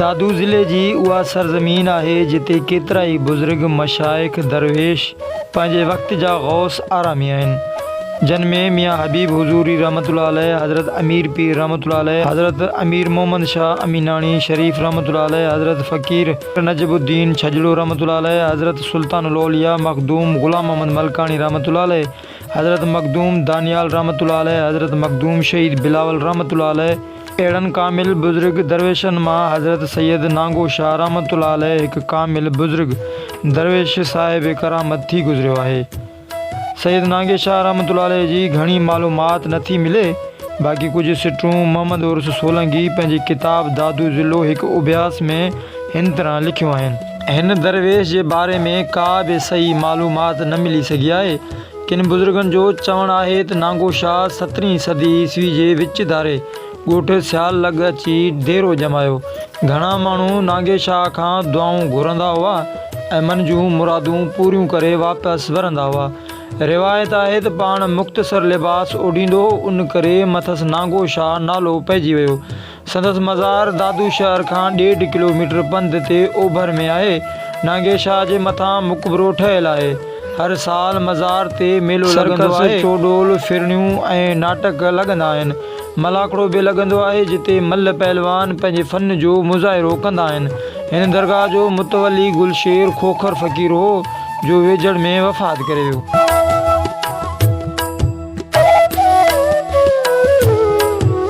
دادو ضلعي جي اها سرزمين آهي جتي ڪيترائي بزرگ، مشائخ، درويش پنهنجي وقت جا غوث آرامي آهن. جن ۾ ميان حبيب حضوري رحمة الله عليه، حضرت امير پير رحمة الله عليه، حضرت امير محمد شاهه اميناڻي شريف رحمة الله عليه، حضرت فقير نجم الدين ڇڄڙو رحمة الله عليه، حضرت سلطان الاولياء مخدوم غلام محمد ملڪاڻي رحمة الله عليه، حضرت مخدوم دانيال رحمة الله عليه، حضرت مخدوم شهيد بلاول رحمة الله عليه، اهڙن ڪامل بزرگ درويشن مان حضرت سيد نانگو شاهه رحمة الله عليه هڪ ڪامل بزرگ درويش صاحب ڪرامت ٿي گذريو آهي. سيد نانگي شاهه رحمة الله عليه جي گهڻي معلومات نه ٿي ملي، باقي ڪجهه سٽون محمد عرس سولنگي پنهنجي ڪتاب دادو ضلعو هڪ اڀياس ۾ هن طرح لکيون آهن. هن درويش جي باري ۾ ڪا به صحيح معلومات نه ملي سگهي آهي. ڪن بزرگن جو چوڻ آهي ته نانگو شاهه سترهين صدي عيسوي جي وچ ڌاري ڳوٺ سيال لڳ اچي ديرو ڄمايو. گهڻا ماڻهو نانگي شاهه کان دعائون گهرندا هئا ۽ من جون مرادون پوريون ڪري واپس ورندا هئا. روايت آهي ته پاڻ مختصر لباس اوڍيندو هو، ان ڪري مٿس نانگو شاهه نالو پئجي ويو. سندس مزار دادو شهر کان ڏيڍ ڪلوميٽر پنڌ تي اوڀر ۾ آهي. نانگي شاهه جي مٿان مقبرو ٺهيل آهي. هر سال مزار تي ميلو لڳندو آهي. سرڪس، چوڏول، ڦرڻيون ۽ ناٽڪ لڳندا آهن. ملاکڙو به لڳندو آهي جتي ملهه پهلوان پنهنجي فن جو مظاهرو ڪندا آهن. هن درگاهه جو متولي گلشير کوکر فقير هو جو ويجهڙ ۾ وفات ڪري ويو.